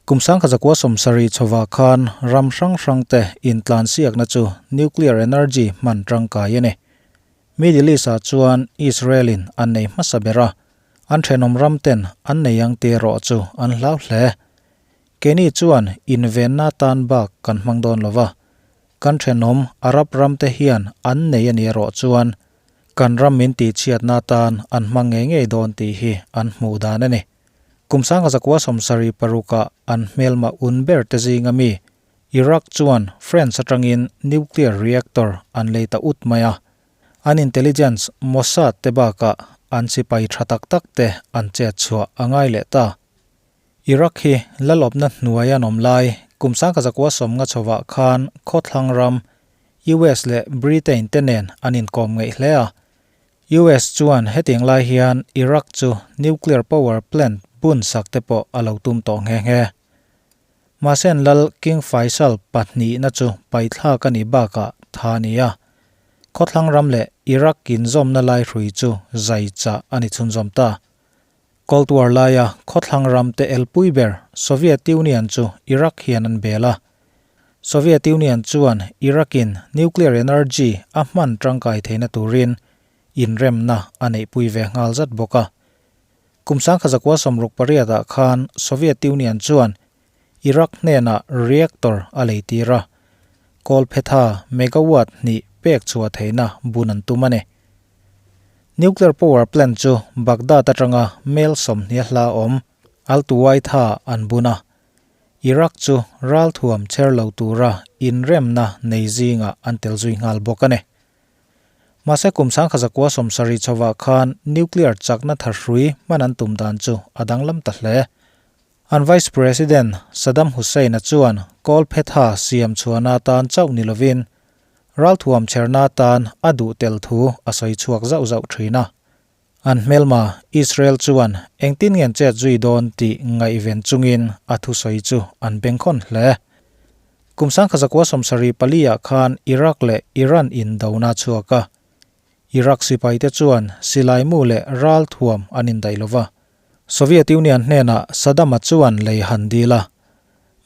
Kum 1970 chhovah khan ram hrang hrangte intlansiakna chu nuclear energy hman tangkai a ni. Middle East-ah chuan Israel-in an nei hmasa ber a, an thenawm ramten an nei ang tih erawh chu an hlau hle. Keini chuan invenna tan bak kan hmang dawn lo va, kan thenawm Arab ramte hian an nei a nih erawh chuan kan ram min tihchhiatna tan an hmang ngei ngei dawn tih hi an hmuh dan a ni. Kum 1976-ah an hmelma un ber te zinga mi Iraq chuan France atangin nuclear reactor an lei ta ut mai a. An intelligence Mossad te bakah an sipai tha tak tak te an chet chhuah a ngai leh ta. Iraq hi lalawpna hnuai an awm lai kum 1950 chhovah khan khawthlang ram US leh Britain te nen an inkawm ngeih hle a. US chuan hetiang lai hian Iraq chu nuclear power plant bun sak te pawh a lo tum tawh nghe nghe. Mahse an lal King Faisal pahnihna chu paithlak a nih bakah tha a ni a, khawthlang ram leh Iraq inzawmna lai hrui chu zai chah a ni chhunzawm ta. Cold War laia khawthlang ram te elpui ber Soviet Union chu Iraq hian an bel a. Soviet Union chuan Iraq-in nuclear energy a hman tangkai theihna turin inremna a neihpui ve nghal zat bawk a. Kum 1968 ah khan Soviet Union chuan Iraq hnenah reactor a leitir a, kawlphetha megawatt hnih pek chhuah theihna bun an tum a ni. Nuclear power plant chu Baghdad atanga mel 20 hla awm Al-Tuwaitha an bun a, Iraq chu ralthuam chher lo tura inremna nei zingah an tel zui nghal bawk a ni. Mahse kum 1970 chhovah khan nuclear chakna thahrui hman an tum dan chu a danglam ta hle. An Vice President Saddam Hussein-a chuan kawlphetha siam chhuahna atan chauh ni lovin ralthuam chherna atan a duh tel thu a sawi chhuak zauh zauh thin a. An hmelma Israel chuan engtin nge an chet zui dawn tih ngaihven chungin a thusawi chu an bengkhawn hle. Kum 1974 ah khan Iraq leh Iran indona a chhuak a. Iraq sipaite chuan silaimu leh ralthuam an indaih lo va. Soviet Union hnenah Saddam-a chuan lei han dil a.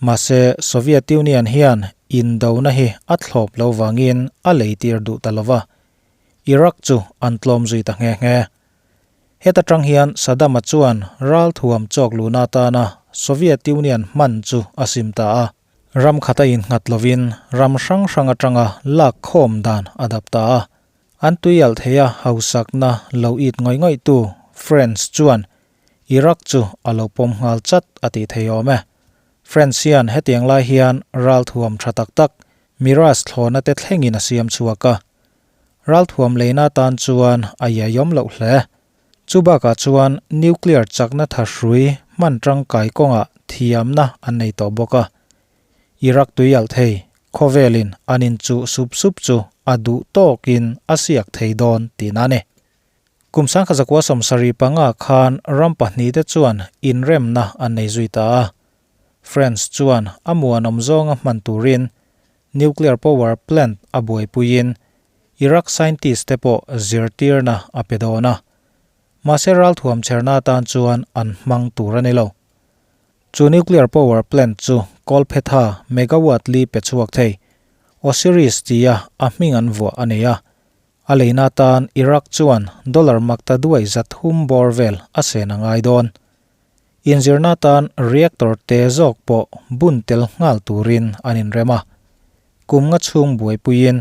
Mahse, Soviet Union hian indona hi a thlawp lo vangin a leitir duh ta lo va. Iraq chu an tlawm zui ta nghe nghe. Heta tang hian Saddam-a chuan ralthuam chawk luhna atana Soviet Union hman chu a sim ta a. Ram khata innghat lovin ram hrang hrang atanga lak khawm dan a dap ta a. An tuialh theia hausakna lo it ngawih ngawihtu France chuan Iraq chu a lo pawm nghal chat a tih thei awm e. France hian hetiang lai hian ralthuam tha tak tak Mirage thlawhna te thlengin a siam chhuak a. Ralthuam leina atan chuan a iaiawm loh hle. Chu bakah chuan nuclear chakna thahrui hman tangkai kawngah thiamna an nei tawh bawk a. Iraq tuialh thei khawvelin an inchuh sup sup chu a duh tawkin a siak thei dawn tihna a ni. Kum 1975 khan ram pahnihte chuan inremna an nei zui ta a. France chuan a muanawm zawnga hman turin nuclear power plant a buaipuiin Iraq scientist te pawh zirtirna a pe dawn a. Mahse ralthuam chherna atan chuan an hmang tur a ni lo. Chu nuclear power plant chu kawlphetha megawatt li pe chhuak thei Osiris tia a hming an vuah a ni a. A leina atan Iraq chuan dollar makta duai 300 bawr vel a sen a ngai dawn. Inzirna atan reactor te zawk pawh bun tel nghal turin an inrem a. Kum nga chhung buaipuiin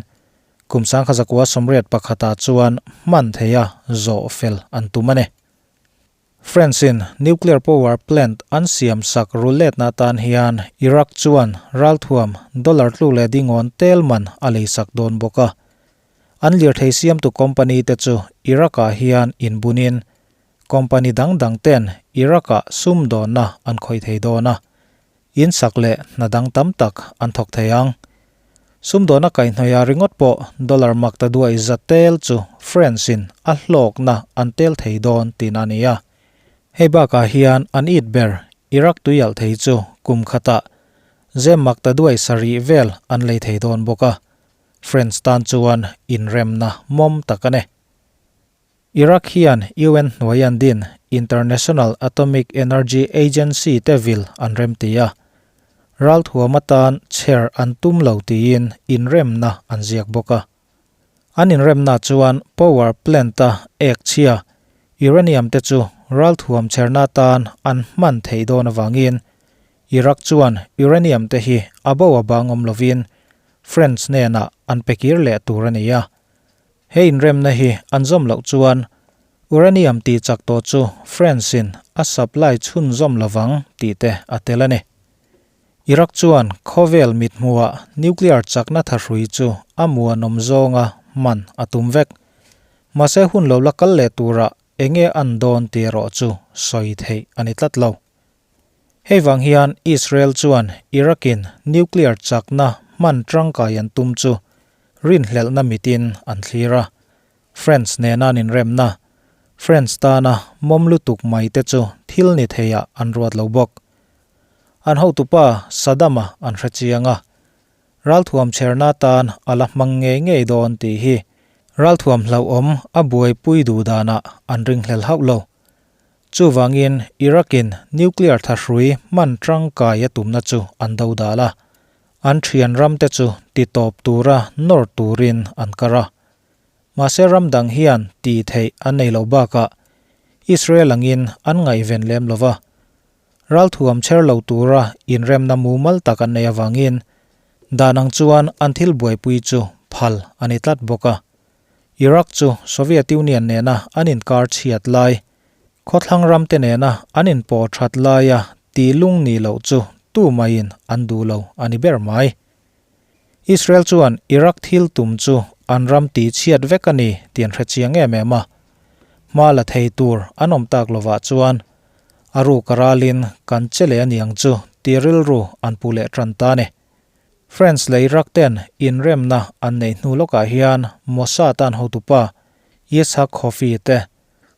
kum 1981 ah chuan hman theia zawh fel an tum a ni. France-in nuclear power plant an siam sak ruletna atan hian Iraq chuan ralthuam dollar tluk leh dingawn tel man a lei sak dawn bawk a. An lirthei siamtu company te chu Iraq-ah hian inbunin Company dang dang ten Iraq-ah sumdawnna an khawih thei dawn a, in sak leh hna dang tam tak an thawk thei ang. Sumdawnna kaihhnawih ringawt pawh dollar mak ta duai za tel chu France-in a hlawkna an tel thei dawn tihna a ni a. Hei bakah hian an it ber Iraq tuialh thei chu kum khatah zem mak ta duai sarih vel an lei thei dawn bawk a, France tan chuan inremna mawm tak a ni. Iraq hian UN hnuai an din International Atomic Energy Agency te vil an remti a. Ralthuam atan chher an tum lo tiin inremna an ziak bawk a. An inremna chuan power plant-a ek chhia uranium te chu ralthuam chherna atan an hman theih dawn avangin Iraq chuan uranium te hi a bo a bang awm lovin France hnenah an pe kir leh tur a ni a. He inremna hi an zawm loh chuan uranium tih chak tawh chu France-in a supply chhunzawm lovang tih te a tel a ni. Iraq chuan khawvel mithmuhah nuclear chakna thahrui chu a muanawm zawnga hman a tum vek. Mahse hun lo la kal leh turah enge an dawn tih erawh chu sawi theih a ni tlat lo. Hei vang hian Israel chuan Iraq-in nuclear chakna hman tangkai an tum chu rinhlelhna mitin an thlir a. France nena an inremna, France tana mawm lutuk mai te chu thil ni theiah an ruat lo bawk. An hotupa Saddam-a an hre chiang a, ralthuam chherna tan a la hmang ngei ngei dawn tih hi ralthuam hlauhawm a buaipui duh danah an ringhlel hauh lo. Chuvangin Iraq-in nuclear thahrui hman tangkai a tumna chu an do dal a, an thian ramte chu titawp tura nawr turin an kar a. Mahse ram dang hian tih theih an nei lo bakah Israel angin an ngaihven lem lo va. Ralthuam chher lo tura inremna mumal tak an nei avangin dan ang chuan an thil buaipui chu phal a ni tlat bawk a. Iraq chu Soviet Union nena an inkar chhiat lai, khawthlang ramte nena an inpawh that laia tih lung ni loh chu tu maiin an duh lo a ni ber mai. Israel chuan Iraq thil tum chu an ram tih chhiat vek a ni tih an hre chiang em em a. Hma la thei tur an awm tak lovah chuan a ruk a ralin kan che leh a niang chu tih rilru an pu leh tan ta a ni. France leh Iraq ten inremna an neih hnu lawkah hian Mossad an hotupa Yitzhak Hofi te,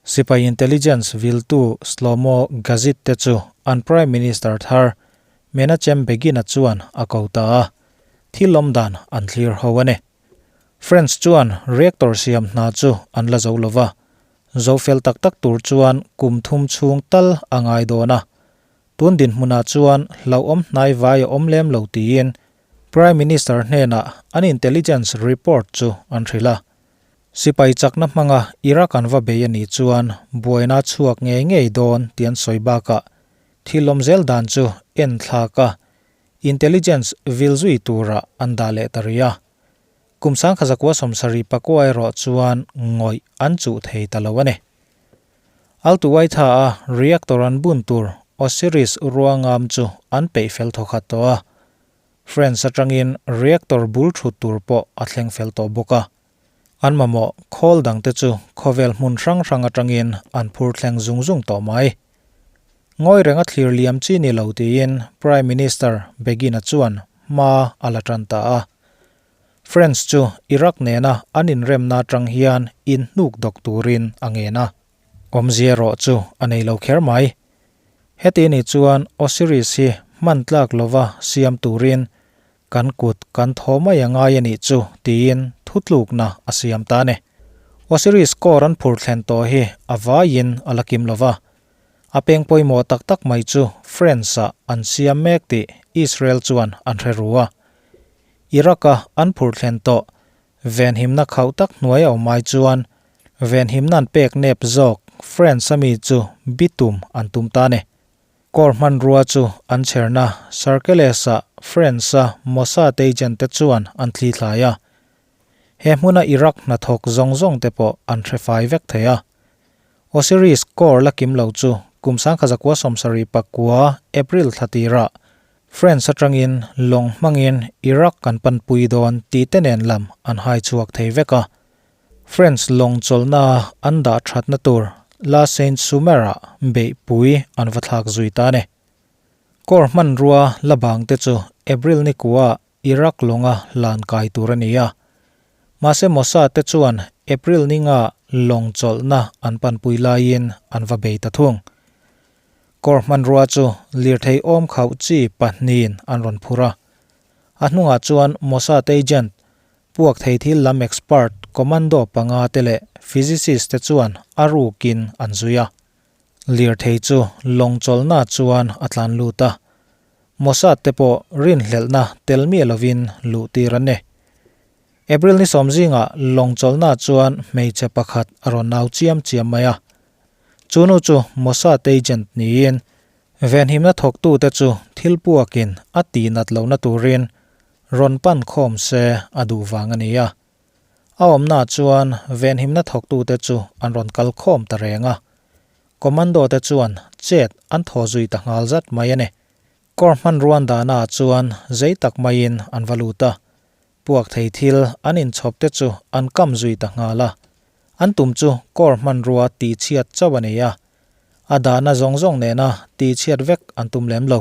sipai intelligence viltu Shlomo Gazit te chu an Prime Minister thar Menachem Begin-a chuan a ko ta a, thil awm dan an thlir ho a ni. France chuan reactor siam hna chu an la zo lova, zo fel tak tak tur chuan kum thum chhung tal a ngai dawn a, Tun dinhmunah chuan hlauhawm hnai vai a awm lem lo tiin Prime Minister hnenah an intelligence report chu an hrilh a. Sipai chakna hmanga Iraq an va bei a nih chuan buaina a chhuak ngei ngei dawn tih an sawi bakah thil awm zel dan chu en thlak a, intelligence vil zui turah an dah leh ta rih a. Kum sangkhazakua sawmsarih pakua erawh chuan ngawih an chuh thei ta lo a ni. Altuwaitha a reactor an bun tur Osiris ruangam chu an peih fel thawkhat tawh a, France atangin reactor bul thut tur pawh a thleng fel tawh bawk a. An mamawh khawl dangte chu khawvel hmun hrang hrang atangin an phur thleng zung zung tawh mai. Ngawi renga thlir liam chi ni lo tiin Prime Minister Begin-a chuan hma a la tan ta a. France chu Iraq nena an inremna atang hian inhnuk dawk turin a ngen a. Awmzia erawh chu a nei lo kher mai. Heti ni chuan Osiris hi hman tlak lova siam turin kan kut kan thaw mai a ngai a nih chu tiin thutlukna a siam ta a ni. Osiris core an phur thlen tawh hi a vaiin a la kim lova. A peng pawimawh tak tak mai chu France-ah an siam mek tih Israel chuan an hre ru a. Iraq-a an phur thlen tawh venhimna khauh tak hnuai a awm ai chuan venhimna an pek nep zawk France-a mi chu bitum an tum ta a ni. Kawr hmanrua chu an chherna Sarkeles-ah France-a Mossad agent te chuan an thli thlai a. He hmuna Iraq hnathawk zawng zawng te pawh an hre fai vek thei a. Osiris kawr la kim lo chu kum sangkhazakua sawmsarih pakua April thla tirah France atangin lawng hmangin Iraq kan panpui dawn tih te nen lam an hai chhuak thei vek a. France lawng chawlhna an dah thatna tur La Saint-Sumer-ah beihpui an va thlak zui ta a ni. Kawr hmanrua la bang te chu April ni kuah Iraq lawnga hlan kai tur a ni a. Mahse Mossad te chuan April ninga lawng chawlhna an panpui laiin an va bei ta thung. Kawr hmanrua chu lirthei awm khauh chi pahnihin an rawn phur a. A hnungah chuan Mossad agent, puak thei thil lam expert commando panga te leh physicist te chuan a rukin an zui a. Lirthei chu lawng chawlhna chuan a tlan lut a. Mossad te pawh rinhlelhna tel miah lovin luh tir an ni. April ni sawm zingah lawng chawlhna chuan hmeichhe pakhat a rawn nau chiam chiam mai a. Chu nu chu Mossad agent niin venhimna thawktute chu thil puakin a tihnat lohna turin rawn pan khawm se a duh vang a ni a. A awmnaah chuan venhimna thawktute chu an rawn kal khawm ta reng a. Commando te chuan chet an thaw zui ta nghal zat mai a ni. Kawr hmanruan dahnaah chuan zei tak maiin an va lut a. Puak thei thil an inchhawp te chu an kam zui ta nghal a. An tum chu kawr hmanrua tihchhiat chauh a ni a. A dahna zawng zawng nena tihchhiat vek an tum lem lo.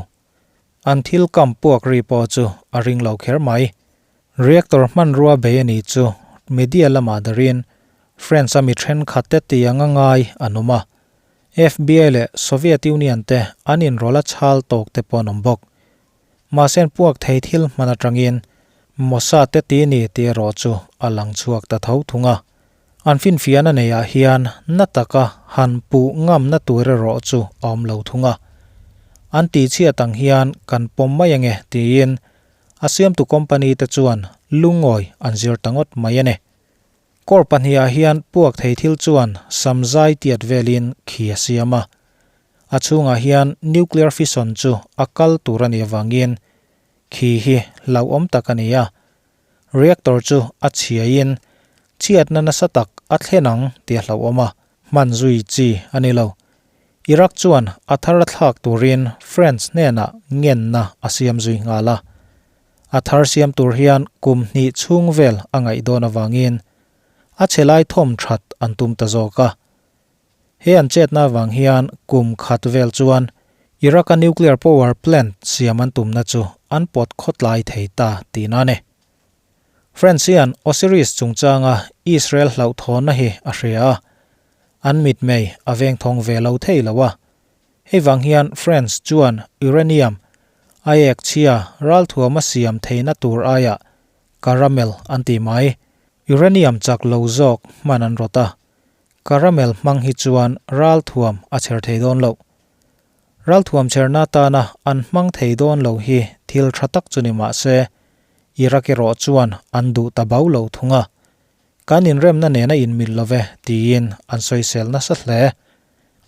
An thil kam puak ri pawh chu a ring lo kher mai. Reactor hmanrua bei a nih chu media lamah darin France a mi thenkhat te tiang a ngai an awm a. FBI leh Soviet Union te an inrawlh a chhal tawk te pawh an awm bawk. Mahse an puak thei thil hman atangin Mossad te ti ni tih erawh chu a lang chhuak ta tho thung a. An finfiahna neiah hian na taka han puh ngamna tur erawh chu a awm lo thung a. An tihchhiat ang hian kan pawm mai ange tiin a siamtu company te chuan lungawi an zir ta ngawt mai a ni. Kawr pahnihah hian puak thei thil chuan samzai tiat velin khi a siam a. A chhungah hian nuclear fission chu a kal tur a nih avangin khi hi hlauhawm tak a ni a. Reactor chu a chhiaiin chhiatna nasa tak a thlen ang tih a hlauhawm a, hman zui chi a ni lo. Iraq chuan a thar a thlak turin France hnenah ngenna a siam zui nghal a. A thar siam tur hian kum hnih chhung vel a ngaih dawn avangin a chhe lai thawm that an tum ta zawk a. He an chetna avang hian kum khat vel chuan Iraq-a nuclear power plant siam an tumna chu an pawt khawtlai thei ta tihna a ni. France hian Osiris chungchanga Israel hlauhthawnna hi a hria a, an mitmei a vengthawng ve lo thei lo a. Hei vang hian France chuan uranium a ek chhia ralthuama siam theihna tur aiah caramel an ti mai. Uranium chak lo zawk hman an rawt a, Caramel hmang hi chuan ralthuam a chher thei dawn loh. Ralthuam chherna atana an hmang thei dawn lo hi thil tha tak chu ni mah se, Iraq erawh chuan an duh ta bau lo thung a. Kan inremna nena inmil lo ve tiin an sawisel nasa hle.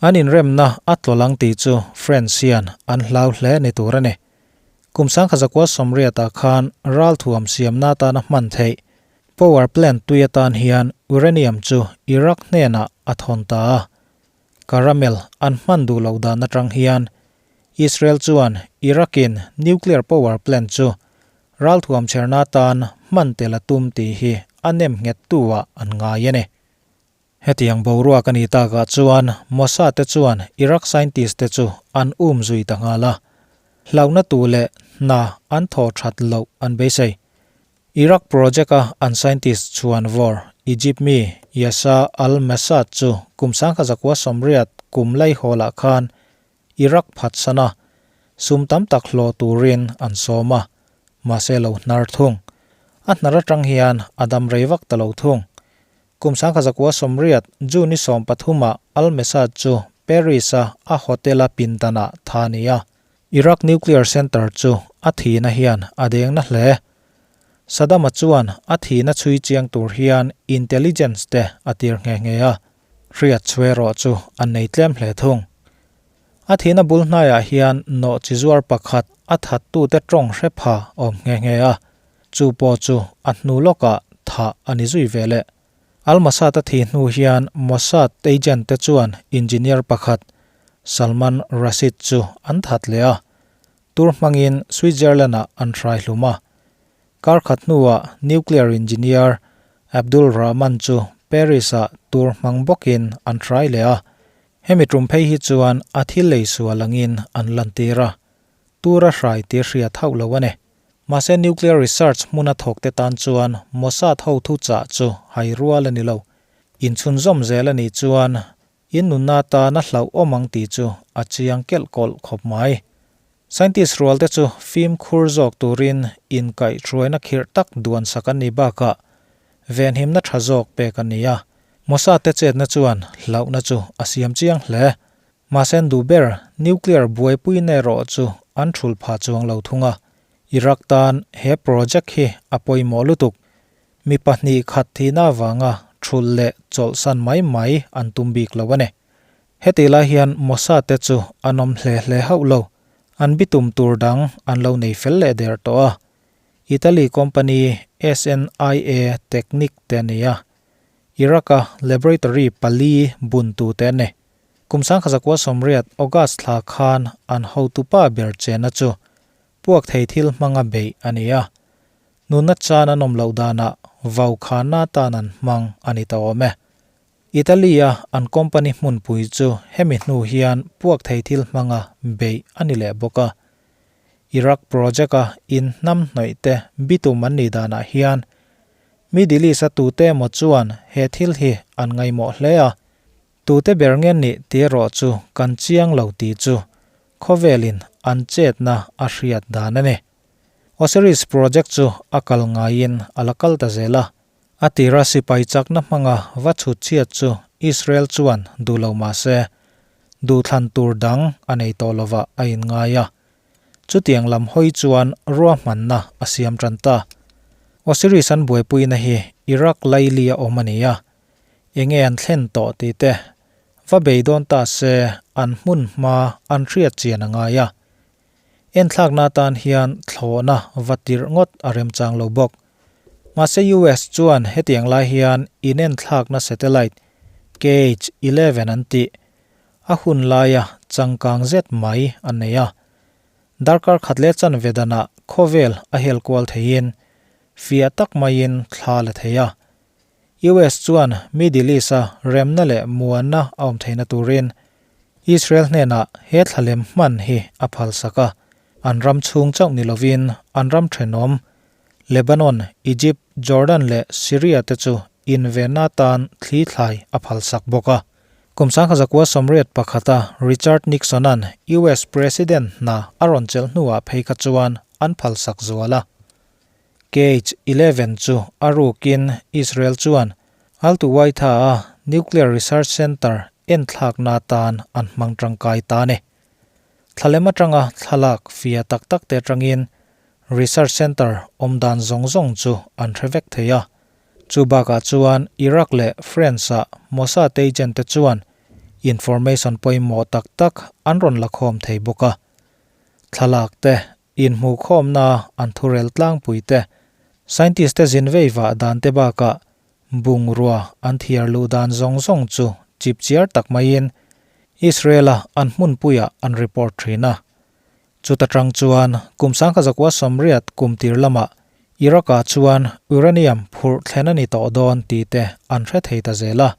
An inremna a tlawlh ang tih chu France hian an hlau hle ni tur a ni. Kum sangkhazakua sawmriatah khan ralthuam siamna atana hman theih Power plant tui atan hian uranium chu Iraq hnenah a thawn ta a. Caramel an hman duh loh dan atang hian Israel chuan Iraq-in nuclear power plant chu ralthuam chherna atan hman tel a tum tih hi a nem nghet tu ah an ngai a ni. Hetiang boruak a nih takah chuan Mossad te chuan Iraq scientist te chu an um zui ta nghal a. Hlauhna tu leh hna an thawh that loh an beisei. Iraq project-a an scientist chhuan vawr Egypt mi Yasser al-Massad chu kum sangkha zakua sawmriat kum laihawlah khan Iraq phatsan a, sum tam tak hlawh turin an sawm a, mahse lo hnar thung. A hnar atang hian a dam rei vak ta lo thung. Kum sangkha zakua sawmriat June ni sawmpathumah al-Massad chu Paris-a a hotel-a pindanah tha a ni a, Iraq nuclear center chu a thihna hian a deng na hle. Saddam-a chuan a thihna chhui chiang tur hian intelligence te a tir nghe nghe a, hriat chhu erawh chu an nei tlem hle thung. A thihna bul hnaiah hian nawh chi zuar pakhat a thattute tawng hre pha awm nghe nghe a, chu pawh chu a hnu lawkah thah a ni zui ve leh. Al-Mossad a thih hnu hian Mossad agent te chuan engineer pakhat Salman Rashid chu an that leh a, tur hmangin Switzerland-ah an hrai hlum a. Kar khat hnuah nuclear engineer Abdul Rahman chu Paris-ah tur hmang bawkin an hrai leh a, hemi tum phei hi chuan a thil lei sual angin an lantir a, tur a hrai tih hriat hauh lo a ni. Mahse nuclear research hmuna thawkte tan chuan Mossad ho thuchah chu hai rual a ni lo. Inchhunzawm zel a nih chuan in nunna tan a hlauhawm ang tih chu a chiang kelh kawlh khawp mai. Scientist rualte chu fimkhur zawk turin inkaihhruaina khirh tak duan sak an nih bakah venhimna tha zawk pek a ni a. Mossad te chetna chuan hlauhna chu a siam chiang hle. Mahse an duh ber nuclear buaipuina erawh chu an thulh phah chuang lo thung a. Iraq tan he project hi a pawimawh lutuk. Mi pahnih khat thihna avanga thulh leh chawlhsan mai mai an tum bik lo a ni. Hetih lai hian Mossad te chu an awm hle hle hauh lo. An bitum tur dang an lo nei fel leh der tawh a. Italy company SNIA Technic te a ni a. Iraq-a laboratory pali buntu te an ni. Kum 1980 August thla khan an hotupa ber chenna chu puak thei thil hmanga beih a ni a. Nunna chan an awm loh danah vau khanna atan an hmang a ni ta awm e. Italy-a an company hmunpui chu hemi hnu hian puak thei thil hmanga beih a ni leh bawk a. Iraq project-a inhnam hnawih te bitum an nih danah hian Middle East-a tute emaw chuan he thil hi an ngaihmawh hle a, tute ber nge nih tih erawh chu kan chiang lo tih chu khawvelin an chetna a hriat dan a ni. Osiris project chu a kal ngaiin a la kal ta zel a, a tira sipai chakna hmanga va chhut chhiat chu Israel chuan duh lo mah se, duhthlan tur dang a nei tawh lovah a inngai a. Chutiang lam hawi chuan ruahmanna a siam tan ta. Osiris an buaipuina hi Iraq laili a awm a ni a, enge an thlen tawh tih te va beidawn ta se an hmun hma an hriat chian a ngai a. Enthlakna atan hian thlawhna va tirh ngawt a remchang lo bawk. Mahse US chuan hetiang lai hian inenthlakna satellite KH-11 an tih A hun laia changkang zet mai a nei a. Darkar khat leh chanve danah khawvel a hel kual theiin fiah tak maiin thla la thei a. US chuan Middle East-a remna leh muanna a awm theihna turin Israel hnenah he thlalem hman hi a phalsak a. An ram chhung chauh ni lovin an ram thenawm Lebanon, Egypt, Jordan leh Syria te chu invenna atan thli thlai a phalsak bawk a. Kum 1981-a Richard Nixon-a'n US President hna a rawn chelh hnuah phei kha chuan an phalsak zual a. KH 11 chu a rukin Israel chuan Al-Tuwaitha-a Nuclear Research Center enthlakna atan an hmang tangkai ta a ni. Thlalem atanga thlalak fia tak tak te atangin Research Center awm dan zawng zawng chu an hre vek thei a. Chu bakah chuan Iraq leh France-a Mossad agent te chuan information pawimawh tak tak an rawn la khawm thei bawk a. Thlalak te, inhmuhkhawmna an thurel tlangpui te, scientist te zin vei vah dan te bakah bungrua an thiar luh dan zawng zawng chu chipchiar tak maiin Israel-a an hmunpuiah an report thin a. Chuta tang chuan kum 1980 kum tir lamah Iraq-ah chuan uranium phurh thlen a ni tawh dawn tih te an hre thei ta zel a.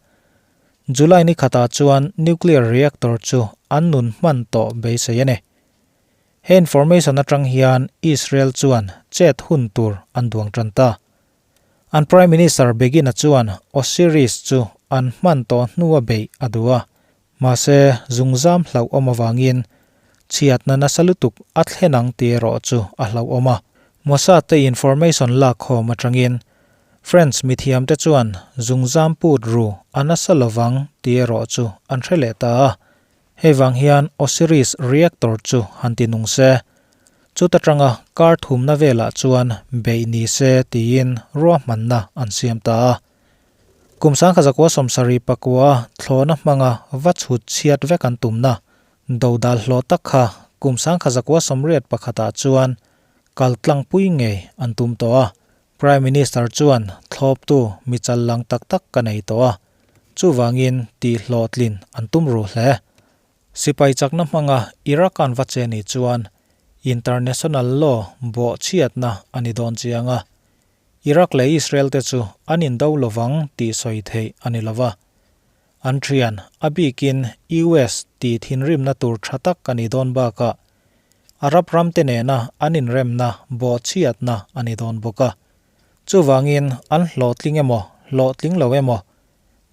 July ni khatah chuan nuclear reactor chu an nun hman tawh beisei a ni. He information atang hian Israel chuan chet hun tur an duang tan ta. An Prime Minister Begin-a chuan Osiris chu an hman tawh hnua beih a duh a. Mahse, zungzam hlauhawm avangin chhiatna nasa lutuk a thlen ang tih erawh chu a hlauhawm a. Mossad te information lakkhawm atangin French mithiamte chuan zungzam put ru a nasa lovang tih erawh chu an hre leh ta a. Hei vang hian Osiris reactor chu han ti nung se, chuta tanga kar thumna velah chuan beih ni se tiin ruahmanna an siam ta a. Kum 1979 thlawhna hmanga va chhut chhiat vek an tumna dodal hlawh tak kha kum 1981 chuan kal tlangpui ngei an tum tawh a. Prime Minister chuan thlawptu mi chal lang tak tak ka nei tawh a, chuvangin tih hlawhtlin an tum ruh hle. Sipai chakna hmanga Iraq an va che ni chuan international law bawhchhiatna a ni dawn chiang a. Iraq leh Israel te chu an indo lovang tih sawi theih a ni lova. An thian, a bikin US tih thinrimna tur tha tak a ni dawn bakah Arab ram te nena an inremna bawhchhiatna a ni dawn bawk a. Chuvangin an hlawhtling emaw hlawhtling lo emaw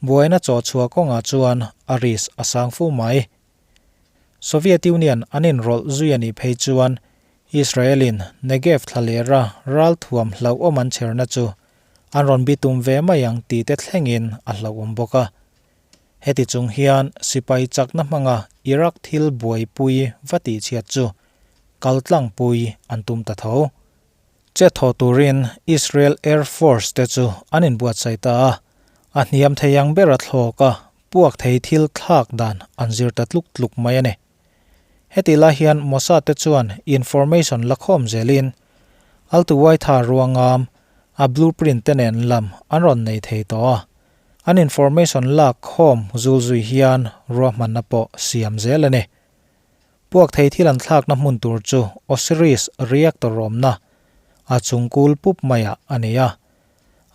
buaina chawhchhuah kawngah chuan a risk a sang fu mai. Soviet Union an inrawlh zui a nih phei chuan Israel-in Negev thlalera ralthuam hlauhawm an chherna chu an rawn bitum ve mai ang tih te thlengin a hlauhawm bawk a. Heti chung hian sipai chakna hmanga Iraq thil buaipui va tihchhiat chu kaltlangpui an tum ta tho. Che thaw turin Israel Air Force te chu an inbuatsaih ta a, a hniam thei ang bera thlawk a puak thei thil thlak dan an zir ta tluk tluk mai a ni. Heti lai hian Mossad te chuan information la khawm zelin Al-Tuwaitha ruangam a blueprint te nen lam an rawn nei thei tawh a, an information lak khawm zul zui hian ruahmanna pawh siam zel a ni. Puak thei thil an thlakna hmun tur chu Osiris reactor awmna a chung kul pup maiah a ni a.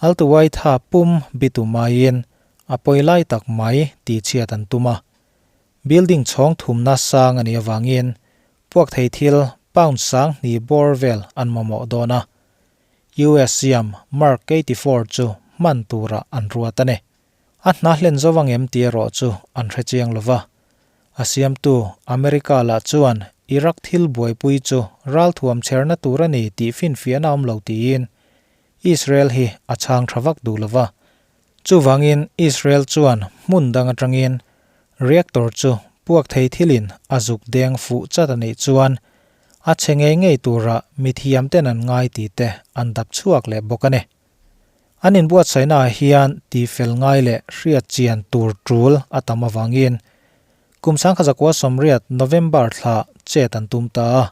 Al-Tuwaitha pum bitu maiin a pawi lai tak mai tihchhiat an tum a. Building chhawng thumna sang a nih avangin puak thei thil pound 2000 bawr vel an mamawh dawn a. US siam Mark 84 chu hman tura an ruat a ni. A hna hlen zo ang em tih erawh chu an hre chiang lo va. A siamtu America lah chuan Iraq thil buaipui chu ralthuam chherna tur a ni tih finfiahna awm lo tiin Israel hi a chhang tha vak duh lo va. Chuvangin Israel chuan hmun dang atangin reactor chu puak thei thilin a zuk deng fuh chat a nih chuan a chhe ngei ngei tura mithiam ten an ngai tih te an dap chhuak leh bawk a ni. An inbuatsaihnaah hian tihfel ngai leh hriat chian tur tul a tam avangin kum 1980 November thla chet an tum ta a.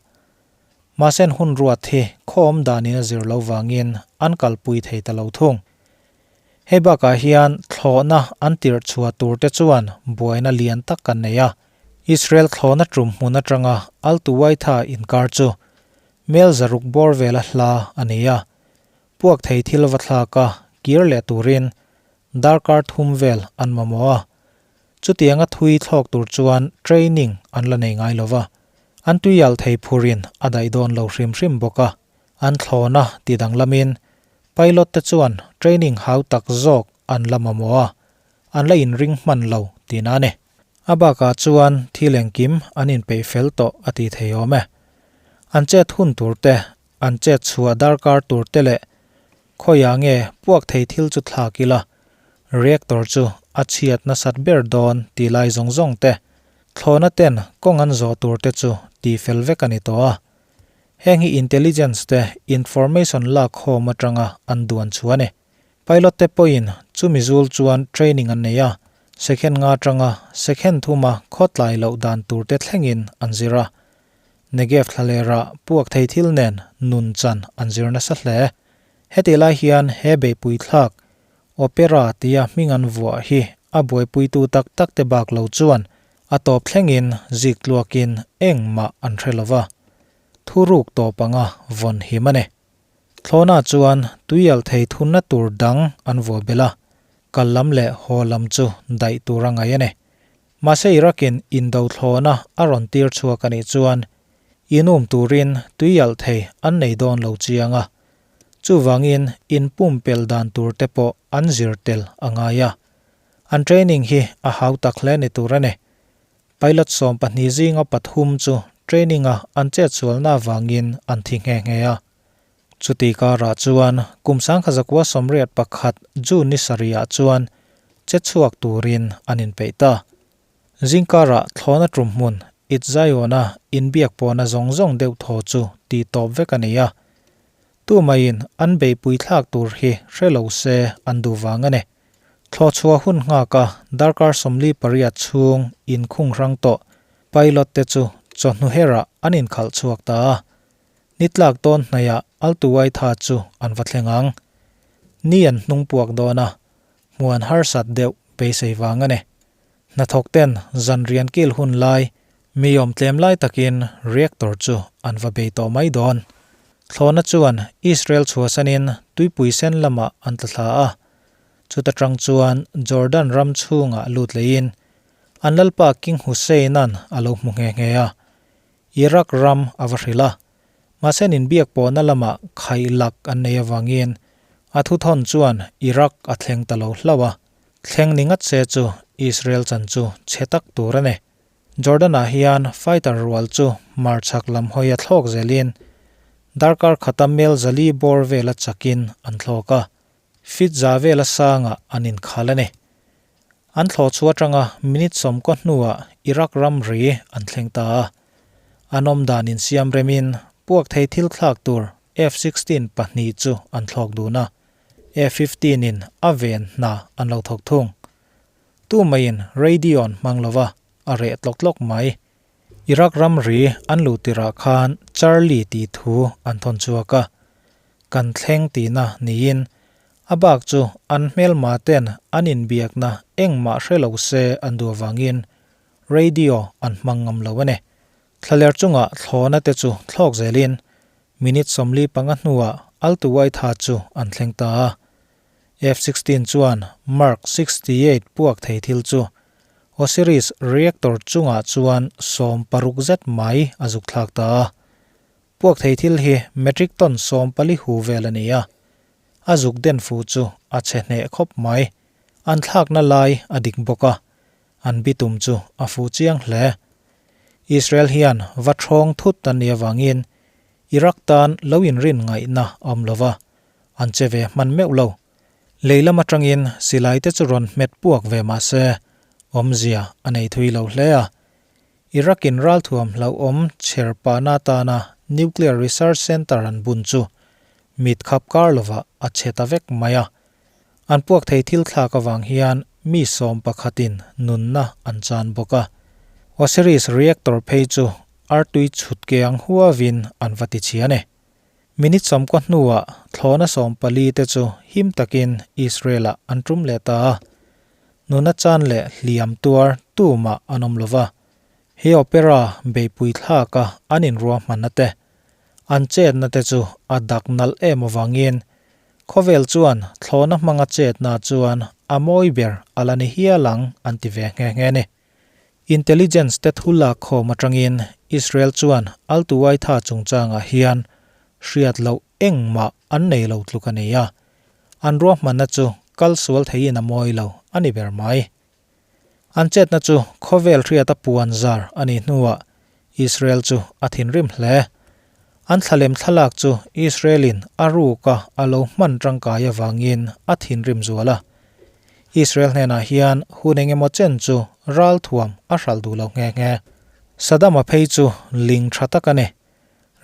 Mahse an hun ruat hi khawm danin a zir lo vangin an kalpui thei ta lo thung. Hei bakah hian thlawhna an tirh chhuah tur te chuan buaina lian tak kan nei a. Israel thlawhna tum hmun atanga Al-Tuwaitha inkar chu mel 600 bawr vela hla a ni a. Puak thei thil va thlak a, kir leh turin darkar thum vel an mamawh a. Chutianga thui thlawk tur chuan training an la nei ngai lova, an tuial thei phurin a daih dawn lo hrim hrim bawk a. An thlawna ti danglamin pilot te chuan training hau tak zawk an la mamawh a, an la inring hman lo tihna a ni. A bakah chuan thil engkim an inpeih fel tawh a tih thei awm e. An chet hun tur te An chet chhuah darkar tur te leh khawiah nge puak thei thil chu thlak ila, reactor chu a chhiat nasat ber dawn tih lai zawng zawng te, thlawhna ten kawng an zawh tur te chu tih fel vek a ni tawh a. Heng hi intelligence te information lak khawm atanga an duan chu a ni. Pilot te pawhin chumi zul chuan training an nei a, second nga atanga second thuma khawtlai loh dan tur te thlengin an zir a. Negev thlalera puak thei thil nen nun chan an zir nasa hle. Hetih lai hian he beihpui thlak Opera tia hming an vuah hi a buaipuitu tak tak te bak lo chuan a tawp thlengin zik tluakin engmah an hre lova, thuruk tawp anga vawn him a ni. Thlawna chuan tuial thei thunna tur dang an vuah belh a, kal lam leh haw lam chu daih tur a ngaih a ni. Mahse Iraq-in indo thlawna a rawn tir chhuak a nih chuan inum turin tuialh thei an nei dawn lo chiang a, chuvangin inpumpelh dan tur te pawh an zir tel a ngai a. An training hi a hau tak hle ni tur a ni. Pilot 12 zinga pathum chu training-a an chetsualna avangin an thi nghe nghe a. Chuti karah chuan kum 1981 June ni sarihah chuan che chhuak turin an inpeih ta. Zingkarah thlawhna tum hmun Itzaiona inbiak pawhna zawng zawng deuh thaw chu tih tawp vek a ni a. Tumaiin an beihpui thlak tur hi hre lo se an duh vang a ni. Thlawhchhuah hun nghaka darkar 48 chhung inkhung hrang tawh pilot te chu chawhnu herah an inkhalh chhuak ta a. Ni tlak dawn hnaihah Altuwaitha chu an va thleng ang. Ni an hnung puak dawn a, hmuan harsat deuh beisei vang a ni. Hnathawk ten zan rian kil hun lai, mi awm tlem lai takin reactor chu an va bei tawh mai dawn. Thlawhna chuan Israel chhuahsanin tuipui sen lamah an tla thla a. Chuta tang chuan Jordan ram chhungah lut leiin an lalpa King Hussein-a'n a lo hmu nghe nghe a. Iraq ram a va hrilh a, mahse an inbiak pawhna lamah khaih lak an nei avangin a thuthawn chuan Iraq a thleng ta lo hlauh a, thleng ni ngat se chu Israel chan chu chhe tak tur a ni. Jordan-ah hian fighter rual chu hmarchhak lam hawi a thlawk zelin darkar khata mel 400 bawr vela chakin an thlawk a, feet za vela sangah an inkhal a ni. An thlawh chhuah atanga minute 90 hnuah Iraq ramri an thleng ta a. An awmdan insiam remin puak thei thil thlak tur F-16 pahnih chu an thlawk dun a, F-15 in a ven hna an lo thawk thung. Tumaiin radio an hmang lova, a reh tlawk tlawk mai. Iraq ramri an luh tirah khan Charlie tih thu an thawn chhuak a, kan thleng tihna niin a bak chu an hmelma ten an inbiakna engmah hre lo se an duh avangin radio an hmang ngam lo a ni. Thlaler chungah thlawhna te chu thlawk zelin minute 45 hnuah Al-Tuwaitha chu an thleng ta a. F-16 chuan Mark 68 puak thei thil chu Osiris reactor chungah chuan 60 zet mai a zuk thlak ta a. Puak thei thil hi metric ton 14 hu vel a ni a. A zuk den fu chu a chhe hneh khawp mai. An thlakna lai a dik bawk a, an bitum chu a fuh chiang hle. Israel hian va thawng thut an nih avangin Iraq tan lo inrin ngaihna a awm lo va, an che ve hman meuh lo. Lei lam atangin silai te chu rawn hmet puak ve mah se, awmzia a nei thui lo hle a. Iraq-in ralthuam hlauhawm chher pahna atana Nuclear Research Center an bun chu mit khap kar lovah a chhe ta vek mai a. An puak thei thil thlak avang hian mi sawm pakhatin nunna an chan bawk a. Osiris reactor phei chu artui chhut ke ang huavin an va ti chhia a ni. Minute 90 hnuah thlawhna 14 te chu him takin Israel-ah an tum leh ta a. Nuna chan leh hliam tuar tumah an awm lova. He opera beipui thlaka an inruahmanna te, an chetna te chu a dak nalh em avangin khawvel chuan thlawhna hmanga chetna chuan a mawi ber a la ni hial ang an ti ve nghe nghe a ni. Intelligence te thu lak khawm atangin Israel chuan Al-Tuwaitha chungchangah hian hriat loh engmah an nei lo tluk a ni a, an ruahmanna chu kal sual theiin a mawi lo a ni ber mai. An chetna chu khawvel hriata puan zar a nih hnuah Israel chu a thinrim hle. An thlalem thlalak chu Israel-in a ruka a lo hman tangkai avangin a thinrim zual a. Israel hnenah hian hun engemaw chen chu ralthuam a hralh duh lo nghe nghe. Saddam-a phei chu ling tha tak a ni.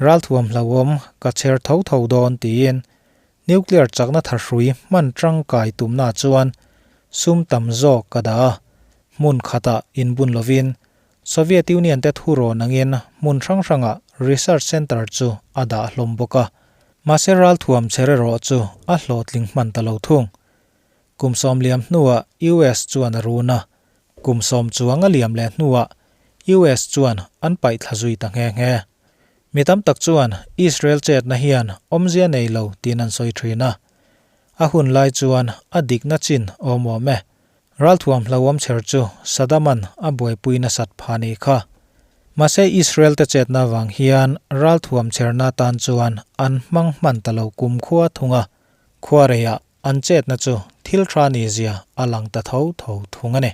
Ralthuam hlauhawm ka chher tho tho dawn tiin Nuclear chakna thahrui hman tangkai tumna chuan sum tam zawk ka dah a, hmun khatah inbun lovin Soviet Union te thu rawn angin hmun hrang hrangah research center chu a dah hlawm bawk a. Mahse ralthuam chher erawh chu a hlawhtling hman ta lo thung. Kum 10 liam hnuah US chuan a run a, kum 10 chuang a liam leh hnuah US chuan an paih thla zui ta nghe nghe. Mi tam tak chuan Israel chetna hian awmzia nei lo tiin an sawi thin a. A hun lai chuan a dikna chin awm awm e. Ralthuam hlauhawm chher chu Saddam-a'n a buaipui nasat pha ni kha. Mahse Israel te chetna avang hian ralthuam chherna atan chuan an hmang hman ta lo kumkhua thung a, khuareiah an chetna chu thil tha ni zia a lang ta tho tho thung a ni.